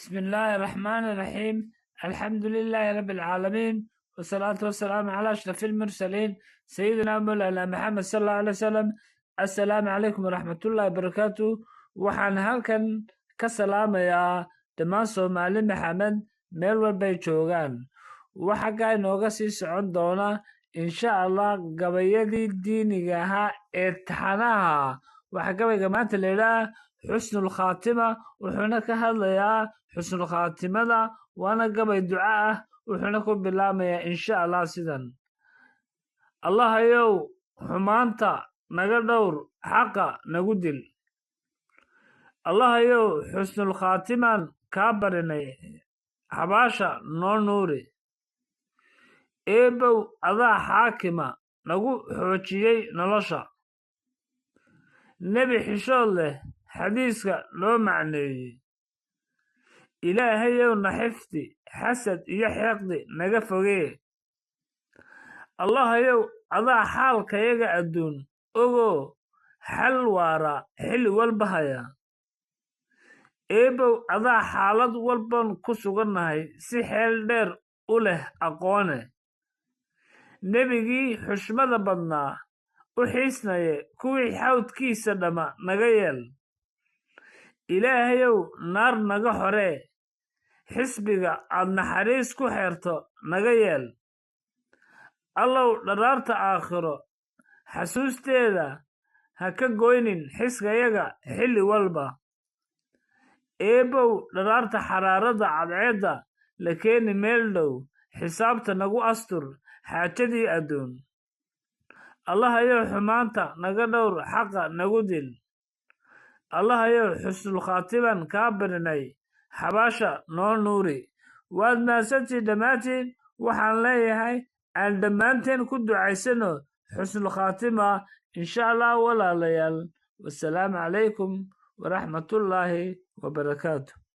بسم الله الرحمن الرحيم، الحمد لله رب العالمين، والصلاة والسلام على أشرف المرسلين، سيدنا مولانا محمد صلى الله عليه وسلم. السلام عليكم ورحمة الله وبركاته. Waxaan halkan ka salaamayaa dhammaan Soomaali Maxamed meel walbay joogaan. Waxaa inooga sii socon doona, insha Allah, gabayadii diiniga ahaa ee taxanaha. Waxaa gabayga maanta la yidhaha Xusnul Khaatima, wuxuuna ka hadlayaa xusnul khaatimada, waana gabay duco ah, wuxuuna ku bilaamayaa, insha Allah, sidan: Allahayow, xumaanta naga dhowr, xaqa nagu dil. Allahayow, xusnul khaatimaan kaa barinay, xabaasha noo nuuri. Eebow, adaa xaakima, nagu xoojiyey nolosha. Nebi xishood leh xadiiska noo macneeyey. Ilaahayow, na xifdi, xasad iyo xeeqdi naga fogee. Allahayow, adaa xaalkayaga adduun ogoo xal waara xilli walba haya. Eebow, adaa xaalad walban ku sugannahay si xeel dheer u leh aqoone. Nebigii xushmada badnaa u xiisnaye, kuwii xawdkiisa dhamma naga yeel. Ilaahayow, naar naga xoree, xisbiga aad naxariis ku xeerto naga yeel. Allow, dharaarta aakhiro xasuusteeda ha ka goynin xiskayaga xilli walba. Eebow, dharaarta xaraaradda cadceedda la keeni meel dhow, xisaabta nagu astur xaajadii adduun. Allahayow, xumaanta naga dhowr, xaqa nagu dil. Allahayow, xusnul khaatiman kaa barinay, xabaasha noo nuuri. Waad mahadsantiin dhammaantiin. Waxaan leeyahay, aan dhammaanteen ku ducaysano xusnul khaatima, insha Allah. Walaalayaal, wasalaamu calaykum waraxmatullaahi wabarakaatu.